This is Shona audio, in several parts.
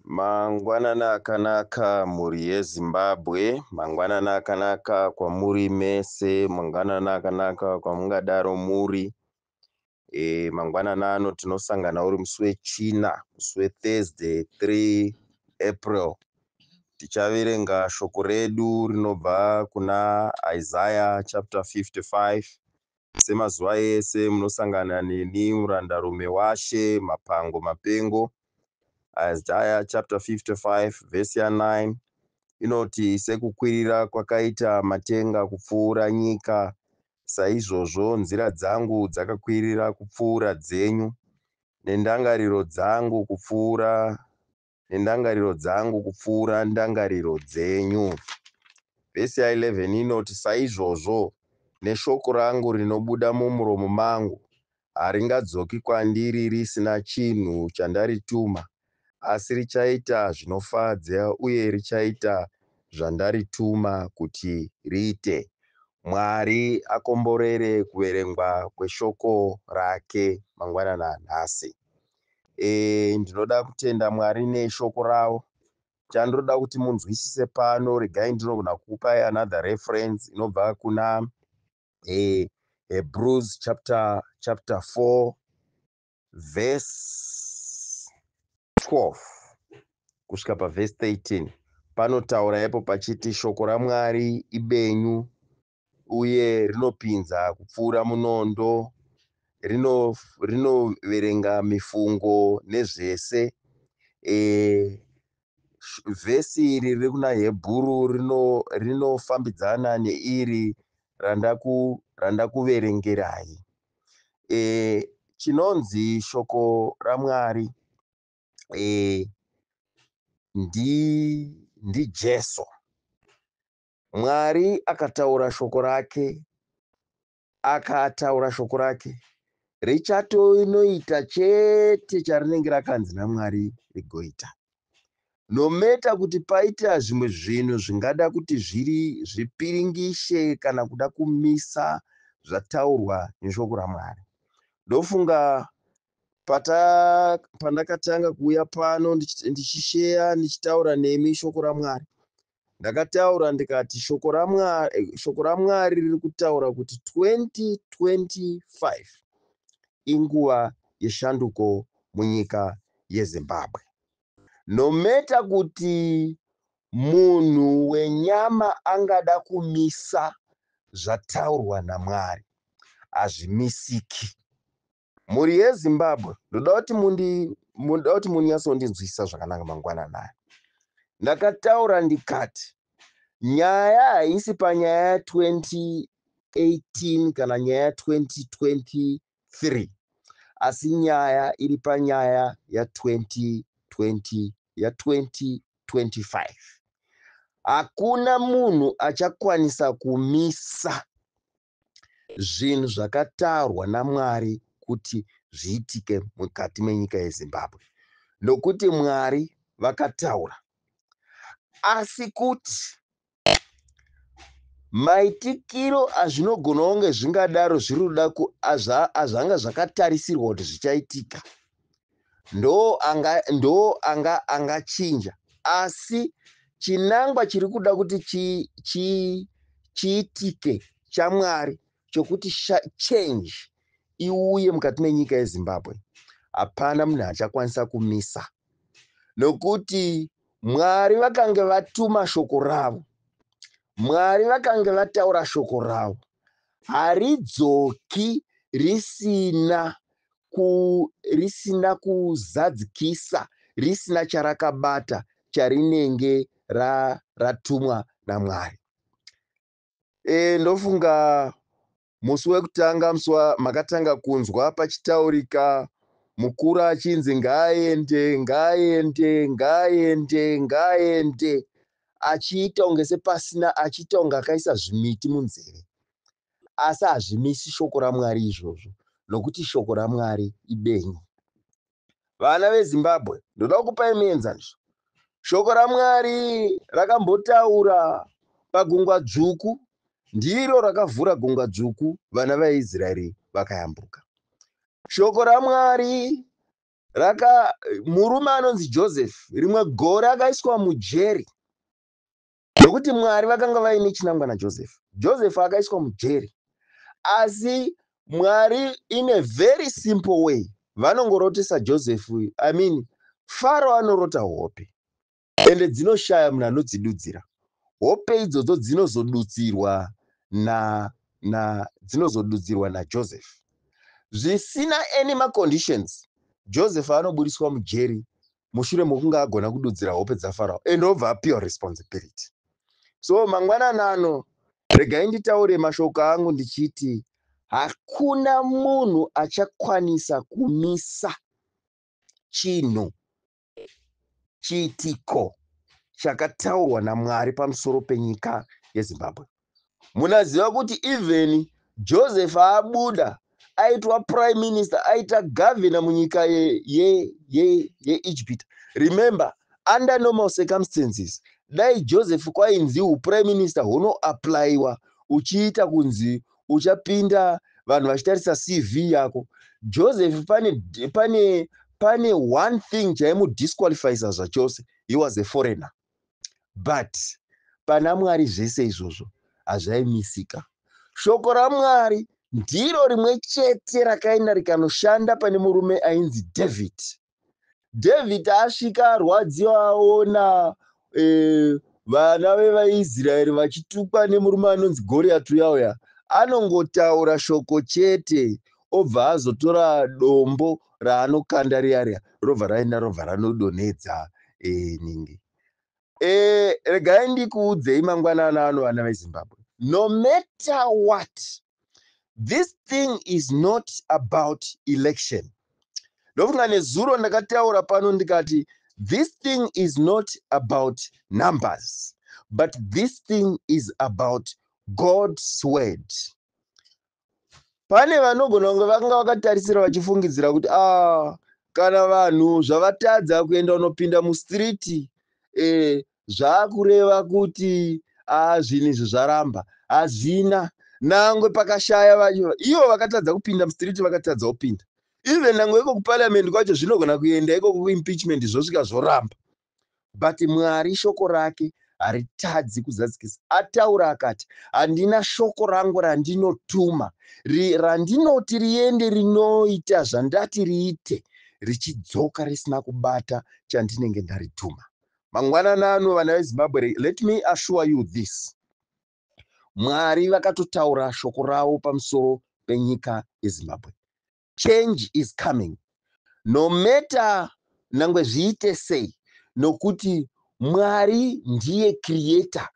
Mangwanani akanaka mhuri yeZimbabwe, mangwanani akanaka kwamuri mese, mangwanani akanaka kwamungadaro muri. Mangwanani ano tinosangana uri musi weChina, musi weThursday 3 April. Tichaverenga shoko redu rinobva kuna Isaiah chapter 55. Semazuva ese munosangana neni murandarume waShe Mapango Mapengo. Isaiah chapter 55 verse ya 9 inoti sekukwirira kwakaita matenga kupfuura nyika saizvozvo nzira dzangu dzakakwirira kupfuura dzenyu nendangariro dzangu kupfuura nendangariro dzangu kupfuura ndangariro dzenyu. Vhesi ya 11 inoti saizvozvo neshoko rangu rinobuda mumuromo mangu haringadzoki kwandiri risina chinhu chandarituma asi richaita zvinofadza uye richaita zvandarituma kuti riite. Mwari akomborere kuverengwa kweshoko rake mangwanani anhasi. Ndinoda kutenda Mwari neshoko ravo. Chandinoda kuti munzwisise pano, regai ndinogona kukupai another reference inobva kuna Hebrews chapter 4 verse 12 kusvika pavhesi 13. Panotaura ipo pachiti shoko raMwari ibenyu uye rinopinza kupfuura munondo, rinoverenga mifungo nezvese. Vhesi iri riri kuna Hebhuru rinofambidzana neiri randakuverengerai. Chinonzi shoko raMwari ndiJesu. Mwari akataura shoko rake, akataura shoko rake richatonoita chete charinenge rakanzi naMwari rigoita. Nometa kuti paita zvimwe zvinhu zvingada kuti zviri zvipiringishe kana kuda kumisa zvataurwa neshoko raMwari. Ndofunga pandakatanga kuuya pano ndichisheya ndichitaura nemi shoko raMwari, ndakataura ndikati shoko raMwari riri kutaura kuti 2025 inguva yeshanduko munyika yeZimbabwe. Nometa kuti munhu wenyama angada kumisa zvataurwa naMwari, hazvimisiki. Mhuri yeZimbabwe, ndoda kuti munyatsondinzwisisa zvakanaka mangwanani aya. Ndakataura ndikati nyaya haisi panyaya ya 2018 kana nyaya ya 2023, asi nyaya iri panyaya ya 2020 ya 2025. Hakuna munhu achakwanisa kumisa zvinhu zvakataurwa naMwari kuti zviitike mukati menyika yeZimbabwe, nokuti Mwari vakataura. Asi kuti maitikiro azvinogona kunge zvingadaro zviri kuda azvanga zvakatarisirwa kuti zvichaitika ndo anga angachinja, asi chinangwa chiri kuda kuti chiitike chaMwari chokuti change iuye mukati menyika yeZimbabwe, hapana munhu achakwanisa kumisa, nokuti Mwari vakange vatuma shoko ravo, Mwari vakange vataura shoko ravo, haridzoki risina kuzadzikisa, risina charakabata charinenge ratumwa naMwari. Ndofunga musi wekutanga, musi makatanga kunzwa pachitaurika mukuru achinzi ngaaende, ngaaende, ngaaende, ngaaende, achiita kunge sepasina, achiita kunge akaisa zvimiti munzeve. Asi hazvimisi shoko raMwari izvozvo, nokuti shoko raMwari ibenyu. Vana veZimbabwe, ndoda kukupai muenzaniso. Shoko raMwari rakambotaura pagungwa dzvuku, ndiro rakavhura gungwa dzvuku, vana vaIsraeri vakayambuka. Shoko raMwari Raka murume anonzi Joseph rimwe gore akaiswa mujeri nokuti Mwari vakanga vaine chinangwa naJoseph. Joseph akaiswa mujeri, asi Mwari in a very simple way vanongorotesa Joseph. I mean, Faro anorota hope ende dzinoshaya munhu anodzidudzira. Hope idzodzo dzinozodudzirwa na na dzinozodudzirwa naJoseph zvisina any maconditions. Joseph anoburiswa mujeri mushure mokunge agona kududzira hope dzaFarao and obva apiwa responsibility. So mangwanani ano regai nditaure mashoko angu ndichiti hakuna munhu achakwanisa kumisa chinhu chiitiko chakataurwa naMwari pamusoro penyika yeZimbabwe. Munaziva kuti even Joseph abuda aitwa prime minister, aita governor munyika yeEgypt. Ye, ye, Remember, under normal circumstances, dai Joseph kwainzi uprime minister hunoapplywa uchiita kunzi uchapinda vanhu vachitarisa CV yako, Joseph pane one thing chaimudisqualifyisa zvachose: he was a foreigner. But pana Mwari zvese izvozvo hazvaimisika. Shoko raMwari ndiro rimwe chete rakaenda rikanoshanda pane murume ainzi David. David asvika arwadziwa, aona vana vevaIsraeri vachitukwa nemurume anonzi Goriati uya uya, anongotaura shoko chete, obva azotora dombo raanokanda riya riya, robva raenda robva ranodonhedza ningi. Regai ndikuudzei mangwanani ano, vana veZimbabwe, no matter what, this thing is not about election. Ndofunga nezuro ndakataura pano ndikati this thing is not about numbers, but this thing is about God's word. Pane vanogona kunge vakanga vakatarisira vachifungidzira kuti a kana vanhu zvavatadza kuenda unopinda mustreet, zvaakureva kuti a zvinhu izvi zvaramba. Hazvina. Nangwe pakashaya vacho ivo vakatadza kupinda mustreet, vakatadza kupinda, even nangwe iko kuparliament kwacho zvinogona kuenda ikoko kuimpeachment zvosvika zvoramba, but Mwari shoko rake haritadzi kuzadzikisa. Ataura akati, "Handina shoko rangu randinotuma randinoti riende rinoita zvandati riite, richidzoka risina kubata chandinenge ndarituma." Mangwanani ano, vana veZimbabwe, let me assure you this: Mwari vakatotaura shoko ravo pamusoro penyika yeZimbabwe. Change is coming, no matter nangwe zviite sei, nokuti Mwari ndiye creator.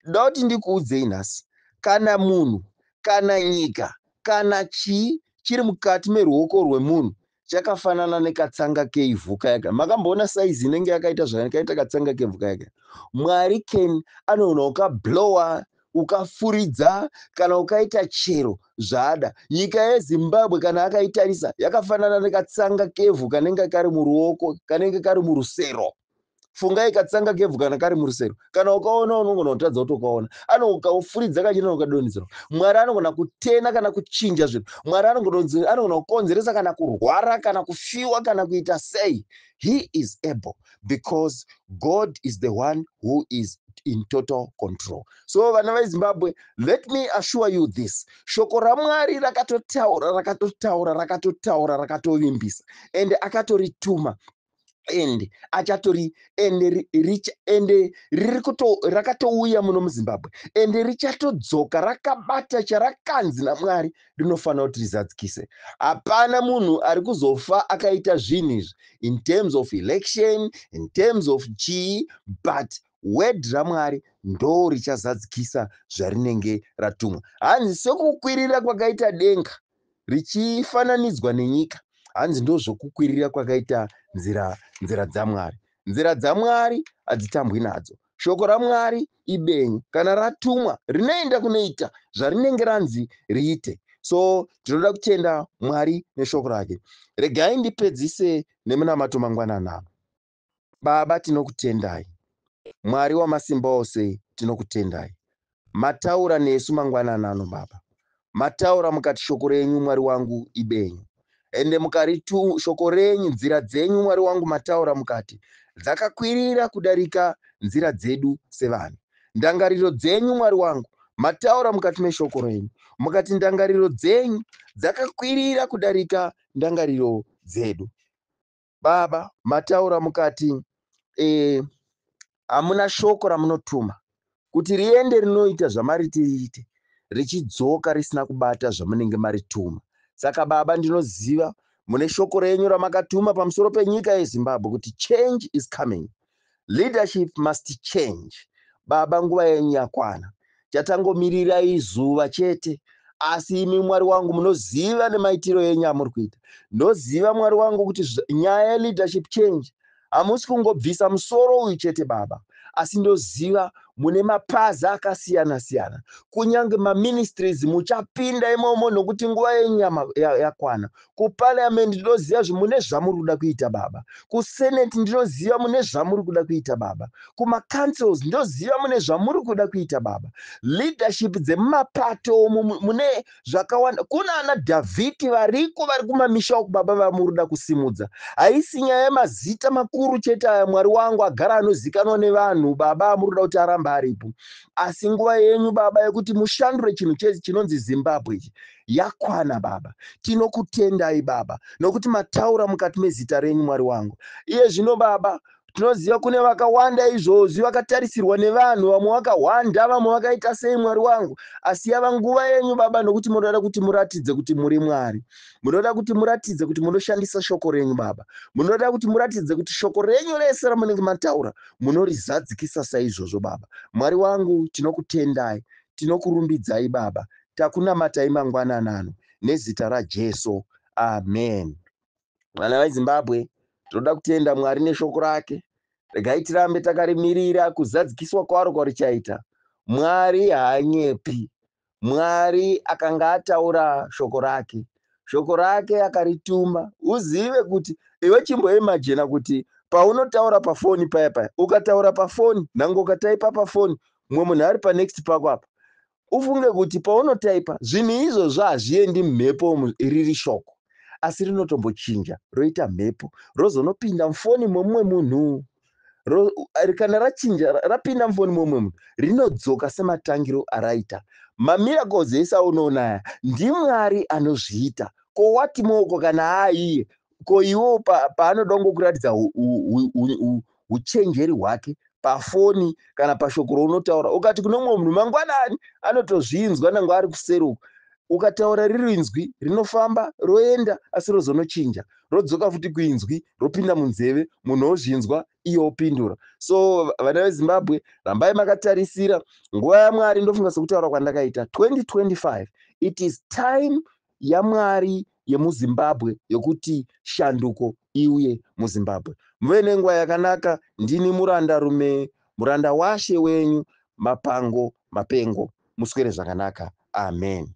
Da kuti ndikuudzei nhasi, kana munhu, kana nyika, kana chii chiri mukati meruoko rwemunhu chakafanana nekatsanga keivhu kayaka. Makamboona saizi inenge yakaita zvakaita katsanga kevhu kayaka? Mwari can anoona ukablowa, ukafuridza, kana ukaita chero zvaada. Nyika yeZimbabwe kana akaitarisa yakafanana nekatsanga kevhu kanenge kari muruoko, kanenge kari murusero. Fungai katsanga kevhu kana kari murusero, kana ukaona unogona kutadza kuti ukaona anokaufuridza kachina ukadonhedzera. Mwari anogona kutena kana kuchinja zvinhu. Mwari anogona kukonzeresa kana kurwara, kana kufiwa, kana kuita sei. He is able because God is the one who is in total control. So vana veZimbabwe, let me assure you this: shoko raMwari rakatotaura, rakatotaura, rakatotaura, rakatovimbisa, and akatorituma and achatori ende ende riri kuto rakatouya muno muZimbabwe, ende richatodzoka rakabata charakanzi naMwari rinofanira kuti rizadzikise. Hapana munhu ari kuzofa akaita zvinhu izvi in terms of election, in terms of chii, but word raMwari ndo richazadzikisa zvarinenge ratumwa. Hanzi sekukwirira kwakaita denga richifananidzwa nenyika, hanzi ndozvokukwirira kwakaita nzira dzaMwari. Nzira dzaMwari hadzitambwi nadzo. Shoko raMwari ibenyu, kana ratumwa rinoenda kunoita zvarinenge ranzi riite. So tinoda kutenda Mwari neshoko rake. Regai ndipedzise nemunamato mangwanani ano. Baba, tinokutendai. Mwari wamasimba ose, tinokutendai. Mataura nesu mangwanani ano. Baba, mataura mukati shoko renyu, Mwari wangu, ibenyu. Ende mukaritu shoko renyu, nzira dzenyu Mwari wangu mataura mukati dzakakwirira kudarika nzira dzedu sevanhu. Ndangariro dzenyu Mwari wangu mataura mukati meshoko renyu mukati ndangariro dzenyu dzakakwirira kudarika ndangariro dzedu. Baba mataura mukati hamuna shoko ramunotuma kuti riende rinoita zvamariti riite richidzoka risina kubata zvamunenge marituma. Saka Baba ndinoziva mune shoko renyu ramakatuma pamusoro penyika yeZimbabwe kuti change is coming. Leadership must change. Baba nguva yenyu yakwana. Chatangomirira izuva chete. Asi imi Mwari wangu munoziva nemaitiro enyu amuri kuita. Ndoziva Mwari wangu kuti nyaya yeleadership change hamusi kungobvisa musoro uyu chete Baba, asi ndoziva mune mapazi akasiyana siyana, kunyange maministries muchapinda imomo nokuti nguva yenyu yakwana. Kuparliament ndinoziva mune zvamuri kuda kuita Baba. Kusenate ndinoziva mune zvamuri kuda kuita Baba. Kumacouncils ndinoziva mune zvamuri kuda kuita Baba. Leadership dzemumapato umu mune zvakawanda. Kuna ana Dhavhidhi variko vari kumamisha uku Baba vamuri kuda kusimudza. Haisi nyaya yemazita makuru chete aya Mwari wangu agara anozikanwa nevanhu Baba amuri kuda kuti arambe aripo. Asi nguva yenyu Baba yekuti mushandure chinhu chinonzi Zimbabwe ichi yakwana Baba. Tinokutendai Baba nokuti mataura mukati mezita renyu Mwari wangu. Iye zvino Baba tinoziva kune vakawanda izvozvi vakatarisirwa nevanhu, vamwe vakahwanda, vamwe vakaita sei Mwari wangu. Asi yava nguva yenyu Baba nokuti munoda kuti muratidze kuti muri Mwari. Munoda kuti muratidze kuti munoshandisa shoko renyu Baba. Munoda kuti muratidze kuti shoko renyu rese ramunenge mataura munorizadzikisa saizvozvo Baba. Mwari wangu tinokutendai, tinokurumbidzai Baba. Takunamatai mangwanani ano nezita raJesu. Amen. Vana veZimbabwe, tinoda kutenda Mwari neshoko rake. Regai tirambe takarimirira kuzadzikiswa kwaro kwarichaita. Mwari haanyepi. Mwari akanga ataura shoko rake. Shoko rake akarituma. Uzive kuti iwe chimboimajina kuti paunotaura pafoni paya paya, ukataura pafoni, nhange ukataipa pafoni, mumwe munhu ari panext pako apa, ufunge kuti paunotaipa zvinhu izvozvo hazviendi mumhepo riri shoko, asi rinotombochinja roita mhepo rozonopinda mufoni memumwe munhu. Kana rachinja rapinda mufoni memumwe munhu rinodzoka sematangiro araita. Mamiracles ese aunoona aya ndiMwari anozviita. Ko wati moko kana aiye ko iwo paanoda kungokuratidza uchenjeri hwake pafoni kana pashoko raunotaura, ukati kune mumwe munhu mangwanani anotozvinzwa nangwe ari kuseri uko. Ukataura riri inzwi rinofamba roenda, asi rozonochinja rodzoka futi kuinzwi ropinda munzeve munhu ozvinzwa iye opindura. So vana veZimbabwe, rambai makatarisira nguva yaMwari. Ndofunga sekutaura kwandakaita, 2025 it is time yaMwari yemuZimbabwe yokuti shanduko iuye muZimbabwe. Muve nenguva yakanaka. Ndini muranda rume, muranda washe wenyu, Mapango Mapengo. Muswere zvakanaka. Amen.